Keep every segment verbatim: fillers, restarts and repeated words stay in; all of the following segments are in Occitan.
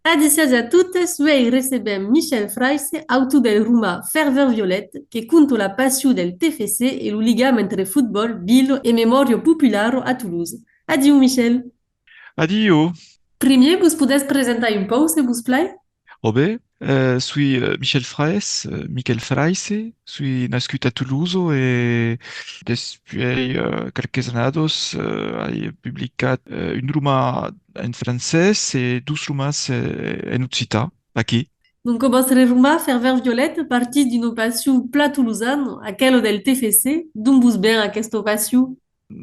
Adissiatz a totes, uèi recebèm Michel Fraisse, autor del roman Fervor Violet, que conta la passion del T F C e lo ligam entre fotbòl, vila e memòria populara a Tolosa. Adiu, Michel. Adiu. Primièr, vos podètz presentar un pauc, se vos plai? Ò ben, eh, soi, eh, Michel Fraisse, eh, Michel Fraisse, soi nascut a Tolosa e despuèi, eh, qualques annadas, eh, ai publicat, eh, un roman en francés e dos romans, eh, en occitan, aquí. Donc, vòstre roman Fervor Violet partís d'una passion plan tolosana, aquela del T F C. D'ont vos ven aquesta passion?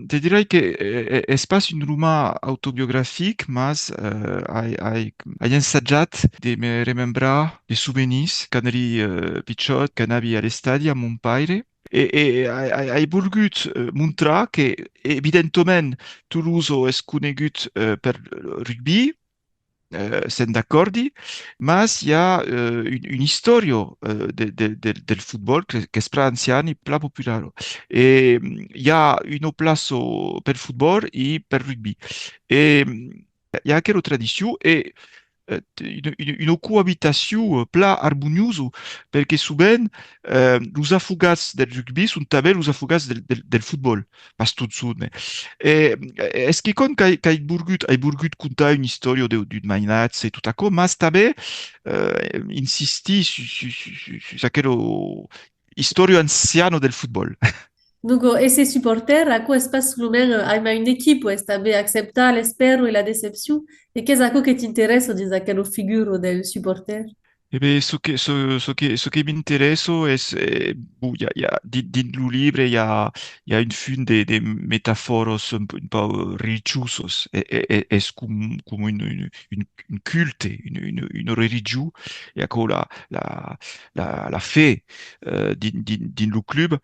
Te dirai que, eh, eh, es pas un roman autobiografic, mas, eh, ai, ai, ai ensajat de me remembrar de sovenirs quand èri, eh, pichòt, qu'anavi a l'estadi amb mon paire. E, e ai, ai, ai volgut, eh, montrar que, evidentament, Tolosa es conegut, eh, per le rugbi, eh, sèm d'acòrdi, mas i a, eh, un, una istòria, eh, de, de, de, del fotbòl que, qu'es plan anciana e plan populara. E, mm, i a una plaça pel fotbòl e pel rugbi. E, mm, i a aquela tradicion e, eh, una, una, una coabitacion, eh, plan armoniosa, perque sovent, eh, los afogats del rugbi son tanben los afogats del, del, del fotbòl, pas totjorn, eh. E, eh, es quicòm qu'ai, qu'ai volgut, ai volgut contar una istòria de, d'un mainatge e tot aquò, mas tanben, eh, insistir sus, sus, sus, sus, sus aquela istòria anciana del fotbòl. Donc, èsser supòrter, aquò es pas solament, eh, aimar una equipa, es tanben acceptar l'espèra e la decepcion. E qu'es aquò que t'interèssa dins aquela figura del supòrter? E ben, çò que, çò, çò que, çò que m'interèssa es, eh, bon, i a, i a, dins, dins lo libre, i a, i a un fum de, de metafòras un, un pauc religiosas. E, e, e, es com, com un, un, un, un culte, un, un, una religion, e aquò la, la, la, la fe, eh, dins, dins, dins lo club.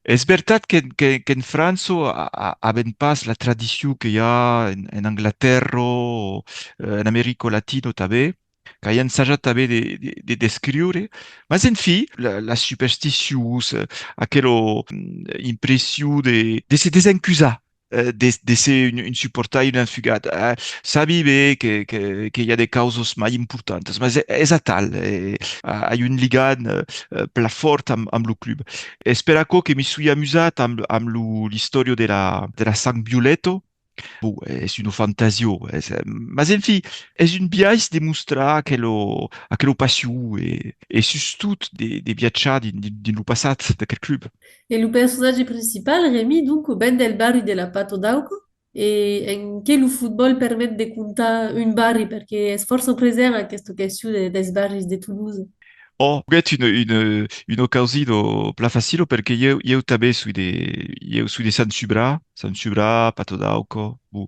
Es vertat que, que, qu'en França a, a, avèm pas la tradicion que i a en, en Anglatèrra o, eh, en America Latina tanben, qu'ai ensajat tanben de, de, de descriure, mas enfin, la, las supersticions, eh, aquela, mm, impression de, de se desencusar, eh, de, de ser un, un supòrter, un afogat. Eh, sabi ben que, que, que i a de causas mai importantas, mas e-, es atal, eh, a-, ai un ligam, eh, eh, plan fòrt amb, amb lo club. Es per aquò que me soi amusat amb, amb lo, l'istòria de la, de la sang violeta. Bon, es una fantasia, es, eh, mas enfin, es un biais de mostrar aquela, aquela passion e, e sustot de, de viatjar dins, dins, dins lo passat d'aquel club. E lo personatge principal, Remi, donc, ven del barri de la Pata d'Auca, e en qué lo fotbòl permet de contar un barri, perque es fòrça present aquesta question de, dels barris de Tolosa. Ò, foguèt una, una, una causida plan facila, perque ieu, ieu tanben soi de, ieu soi de Sant Subran, Sant Subran, Pata d'Auca, bon,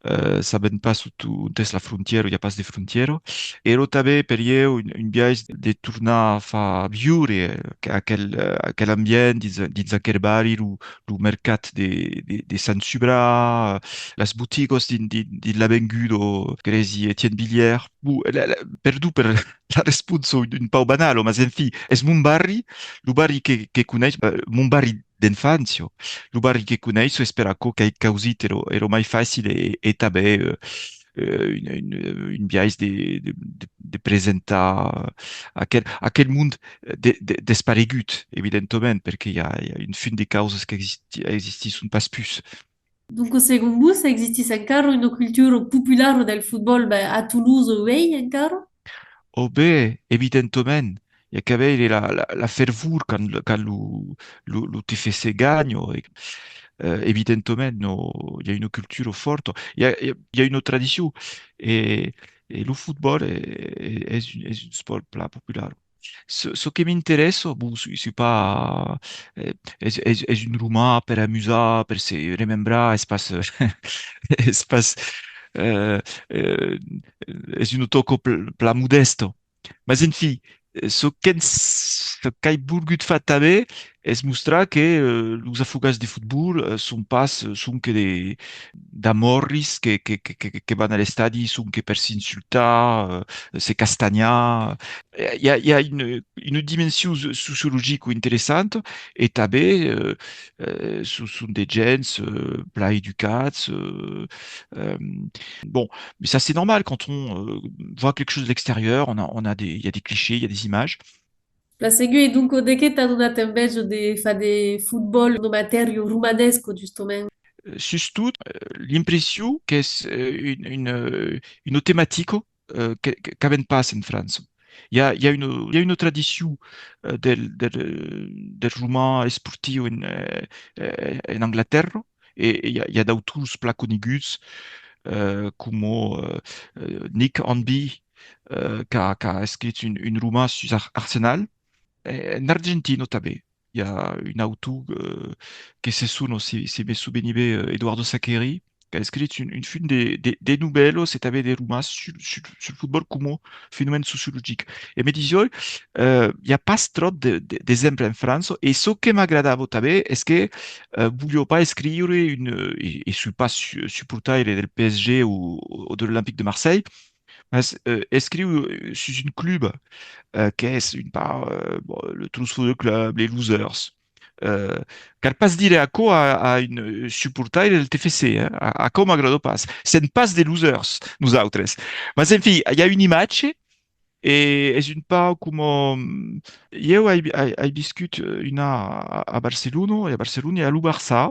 eh, sabèm pas ont, ont es la frontièra, i a pas de frontièra. Èra tanben per ieu un, un biais de tornar far viure, eh, aquel, eh, aquel ambient dins, dins aquel barri, lo, lo mercat de, de, de Sant Subran, las botigas dins, dins, dins l'avenguda Crèsi Etienne Billière. Bon, la, la, perdon per la responsa un, un pauc banala, mas enfin, es mon barri, lo barri que, que coneis, eh, mon barri d'enfància, lo barri que coneis, es per aquò qu'ai causit èra, èra mai facil e, e tanben, eh, eh, un, un, un biais de, de, de, de presentar aquel, aquel mond de, de, desparegut, evidentament, perque i a, i a un fum de causas qu'existi-, existisson pas pus. Donc, segon vos, existís encara una cultura populara del fotbòl, ben, a Tolosa uèi encara? Ò ben, evidentament, i a qu'a veire la, la, la fervor quand, quand lo, lo, lo T F C ganha, e, eh, evidentament, no, i a una cultura fòrta, i a, i a, i a una tradicion, e, e lo fotbòl e, e, es un, es un espòrt plan popular. Çò, çò que m'interèssa, bon, soi, soi pas, eh, es, es, es un roman per amusar, per se remembrar, es pas, es pas, eh, eh, es una tòca pl-, plan modèsta. Mas, enfin, eh, çò qu'èm, çò qu'ai volgut far tanben, Es mostrar que, eh, los afogats de fotbòl, eh, son pas, eh, sonque de, d'amòrris que, que, que, que, que van a l'estadi sonque per s'insultar, eh, se castanhar. Eh, i a, i a una, una dimension so-, sociologica interessanta e tanben, eh, eh, son, son de gents, eh, plan educats. Eh, ehm, bon, mais ça c'est normal quand on, euh, voit quelque chose de l'extérieur, on a, on a des, il y a des clichés, il y a des images. Plan segur, e donc, de qué t'a donat enveja de far de fotbòl, una matèria romanesca, justament? Eh, sustot, eh, l'impression qu'es, eh, un, un, eh, una tematica, eh, que, que, qu'avèm pas en França. I a, i a una, i a una tradicion, eh, del, del, del roman esportiu en, eh, eh, en Anglatèrra, e, e i a, i a d'autors plan coneguts, eh, coma, eh, eh, Nick Hornby, eh, qu'a, qu'a escrit un, un roman sus Ar-, Arsenal. E en Argentina tanben. I a un autor, eh, que se sona, se, se me soveni ben, eh, Eduardo Saccheri, qu'a escrit un, un fum de, de, de novèlas e tanben de romans sul, sul, sul fotbòl coma fenomèn sociologic. E me disiái, eh, i a pas tròp de, de, d'exemples en França, e çò que m'agradava tanben es que, eh, voliá pas escriure un, eh, e, e soi pas su-, suportaire del P S G o, o de l'Olympique de Marseille, mas, eh, escriu, eh, sus un club, eh, qu'es un pauc, eh, bon, le Troost Football Club, les Losers. Eh, cal pas dire aquò a, a un, eh, suportaire del T F C, eh? A-, aquò m'agrada pas. Sèm pas de losers, nosautres. Mas, enfin, i a un imatge, e es un pauc coma, mm, ieu ai, ai, ai viscut, eh, un an a, a Barcelona, e a Barcelona i a lo Barça,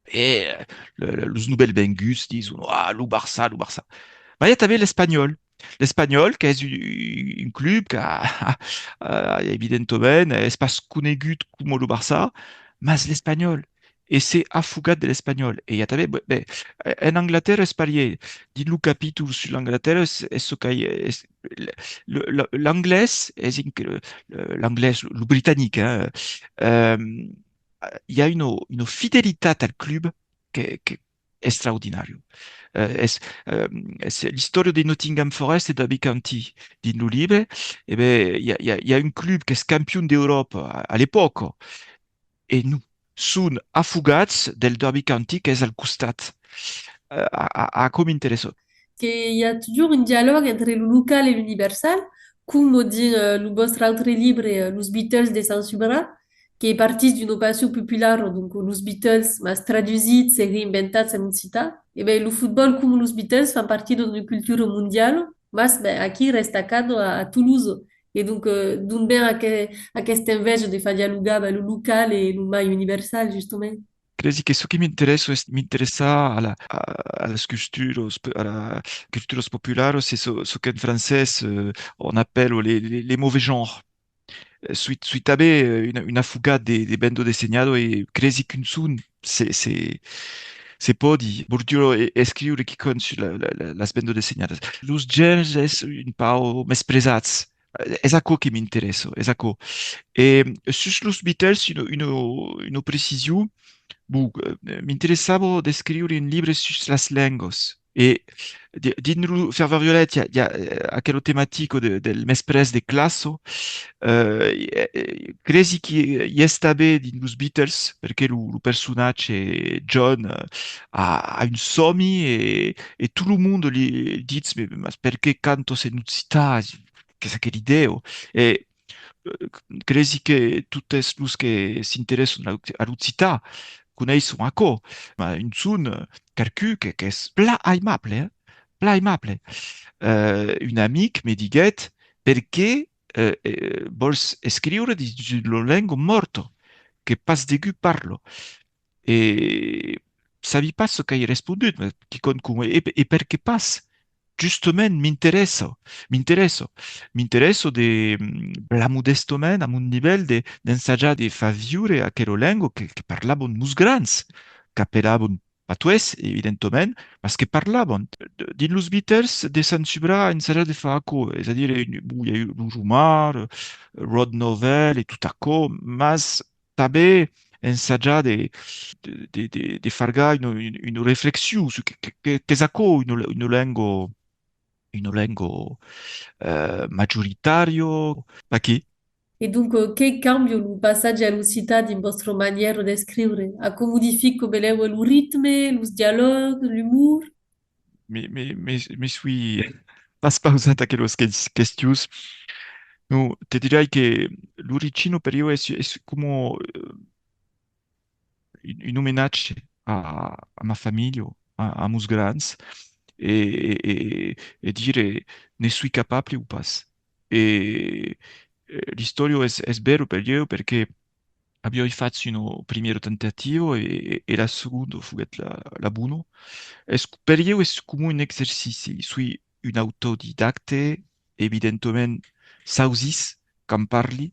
e, eh, le, le, los novèls venguts dison: «Ah, lo Barça, lo Barça.» Mas i a tanben l'Espanyòl. L'Espanyòl, qu'es un, un club que, eh, evidentament, es pas conegut coma lo Barça, mas l'Espanyòl, e s'es afogat de l'Espanyòl. E i a tanben, ben, ben, en Anglatèrra es parièr. Dins lo capítol sus l'Anglatèrra, es, es çò qu'ai, es, le, le, l'anglés, es inc-, le, l'anglés, lo, lo britanic, eh, ehm, i a una, una fidelitat al club que, que extraordinària. Eh, es, ehm, es l'istòria de Nottingham Forest e Derby County dins lo libre. E ben, i a, i a, i a un club qu'es campion d'Euròpa a, a l'epòca, e non, son afogats del Derby County qu'es al costat. Eh, a, a, aquò m'interessa. Que i a totjorn un dialòg entre lo local e l'universal, coma dins, eh, lo vòstre autre libre, eh, Los Beatles de Sant Subran, que partís d'una passion populara, donc los Beatles, mas tradusit e reinventat en occitan. E ben, lo fotbòl, coma los Beatles, fan partida d'una cultura mondiala, mas, ben, aquí restacada a, a Tolosa. E donc, eh, d'ont ven aqu-, aquesta enveja de far dialogar, ben, lo local e lo mai universal, justament? Cresi que çò que m'interessa es m'interessar a la, a, a las culturas po-, a la culturas popularas, e çò, çò qu'en francés, eh, on appelle les, les, les mauvais genres. Eh, soi, soi tanben, eh, un, un afogat de, de banda dessenhada, e cresi qu'un son se, se, se pòdi, voliá e-, escriure quicòm sus la, la, la, las bandas dessenhadas. Los gènres es un pauc mespresats. Eh, es aquò que m'interessa, es aquò. E sus los Beatles, una, una, una precision, bon, eh, m'interessava d'escriure un libre sus las lengas. E di-, dins lo Ferveur Violet, i a, i a, eh, aquela tematica de, del mesprètz de classa. Eh, e, e, cresi que i es tanben dins los Beatles, perque lo, lo personatge John, eh, a, a un sòmi e, e tot lo monde li ditz: «Mas, mas perqué cantas en occitan? Qu'es aquela idèa?» E, eh, cresi que totes los que s'interèsson a l'oc-, a l'occitan coneisson aquò, mas un son, eh, qualqu'un que, qu'es plan aimable, eh? Plan aimable. Eh, un amic me diguèt: «Perqué, eh, eh, vòls escriure dins una lenga mòrta que pas degun parla?» E sabi pas çò qu'ai respondut, mas quicòm coma: «E, e perqué pas?» Justament, m'interessa, m'interessa, m'interessa de, mm, plan modèstament, a mon nivèl, de, d'ensajar de far viure aquela lenga que, que parlavan mos grands, qu'apelavan patoès, evidentament, mas que parlavan. De, dins los Beatles, de Sant Subran a ensajat de far aquò, es a dire, un, bon, i a lo roman, road novel e tot aquò, mas tanben ensajar de, de, de, de, de fargar una, una, una reflexion sus que, que, que, qu'es aquò una, una lenga, una lenga, eh, majoritària. Vaquí. E donc, eh, que cambia lo passatge a l'occitan dins vòstra manièra d'escriure? Aquò modifica belèu lo ritme, los dialògs, l'umor? Me, me, me, me soi pas pausat aquelas ques-, questions. Non, te dirai que l'origina per ieu es, es coma, eh, un, un omenatge a, a ma familha, a, a mos grands, e, e, e, e dire ne soi capable o pas. E, eh, l'istòria es, es bèra per ieu, perque aviái fach una primièra tentativa e, e, e la segonda foguèt la, la bona. Es, per ieu es coma un exercici. Soi un autodidacte, evidentament, s'ausís quand parli.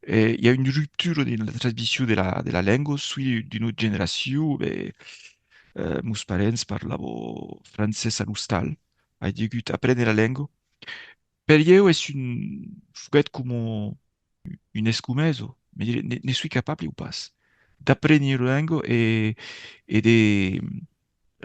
Eh, i a una ruptura dins la transmission de la, de la lenga. Soi d'una generacion, ben, eh, mos parents parlavan francés a l'ostal. Ai degut aprene la lenga. Per ieu es un, foguèt coma una escomesa, me dire, ne, ne soi capable o pas d'aprene la lenga e, e de,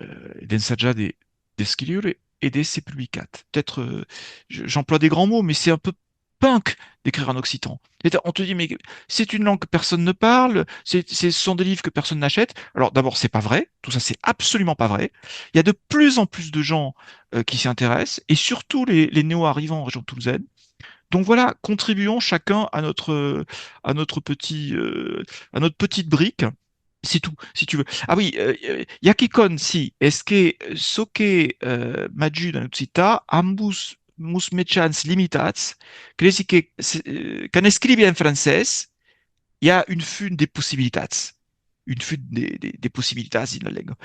eh, d'ensajar de, d'escriure e d'èsser publicat. Peut-être, euh, je- j'emploie des grands mots, mais c'est un peu punk d'écrire en occitan. C'est-à-dire, on te dit, mais c'est une langue que personne ne parle, c'est, c'est- ce sont des livres que personne n'achète. Alors d'abord, c'est pas vrai, tout ça c'est absolument pas vrai. Il y a de plus en plus de gens, euh, qui s'y intéressent, et surtout les, les néo-arrivants en région toulousaine. Donc voilà, contribuons chacun à notre, à notre petit, euh, à notre petite brique. C'est tout, si tu veux. Ah oui, euh, euh, i a quicòm, si, es que, euh, çò que, euh, m'ajuda en occitan, amb mos, mos mejans limitats, cresi que, se- euh, quand escrivi en francés, i a un fum de possibilitats. Un fum de, de, de possibilitats dins la lenga.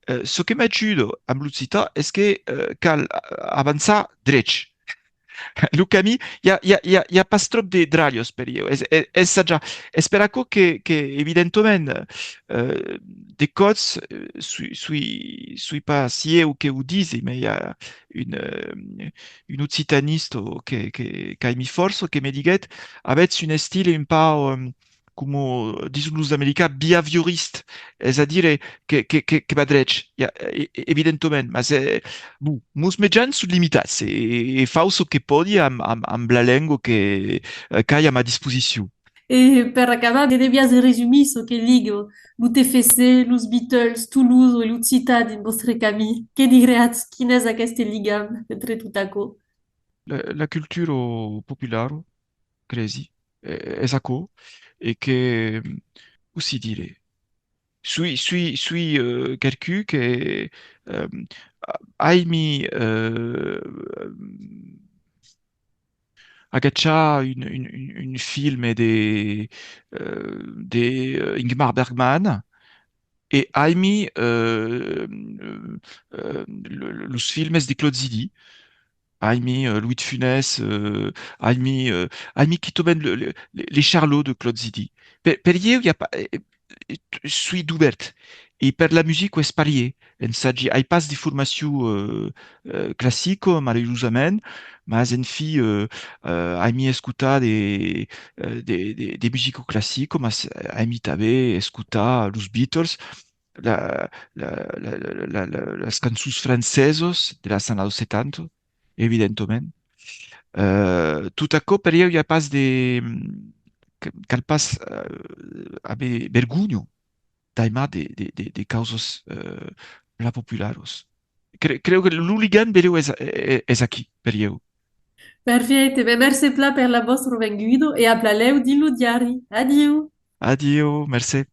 Euh, çò que m'ajuda amb l'occitan es que, euh, cal, euh, avançar drech. Lo camin, i a, i a, i a, i a pas tròp de dralhas per ieu. Es, es, es saja. Es per aquò que, que evidentament, euh, de còps, euh, soi, soi, soi pas ieu que o disi, mas i a un, euh, un occitanista que, que, qu'aimi fòrça, que me diguèt: avètz un estil un pauc, euh, coma dison los americans, behaviorist, es a dire que, que, que, que va drech, i a, e- e- evidentament, mas, eh, bon, mos mejans son limitats e, e fau çò que pòdi amb, amb, amb la lenga que, eh, qu'ai a ma disposicion. E per acabar, que deviás resumir çò que liga lo T F C, los Beatles, Toulouse e l'occitan dins vòstre camin? Que diriatz? Quin es aqueste ligam entre tot aquò? La, la cultura populara, cresi, eh, es aquò, e que, cossí dire, soi, soi, soi, eh, qualqu'un que, eh, a- aimi, eh, agachar un, un, un, un film de, eh, de, eh, Ingmar Bergman, e aimi, eh, eh, lo- lo- los filmes de Claude Zidi. Aimi, eh, Louis de Funès, eh, aimi, eh, aimi quitament le, le, le, les Charlots de Claude Zidi. Per, per ieu, i a pas, eh, eh, soi dubèrt. E per la musica es parier. Ensagi, ai pas de formacion, eh, eh, classica, malurosament, mas enfin, eh, eh, aimi escotar de, eh, de, de, de musica classica, mas, eh, aimi tanben escotar los Beatles, la, la, la, la, la, la, las cançons francesas de las annadas setanta, evidentament. Eh, tot aquò, per ieu, i a pas de, que- cal pas, eh, aver vergonha d'aimar de, de, de, de causas, eh, plan popularas. Cre- creu que lo ligam, belèu, es, es, es aquí, per ieu. Perfècte, ben, mercé plan per la vòstra venguda e a plan lèu dins lo diari. Adiu! Adiu, mercé.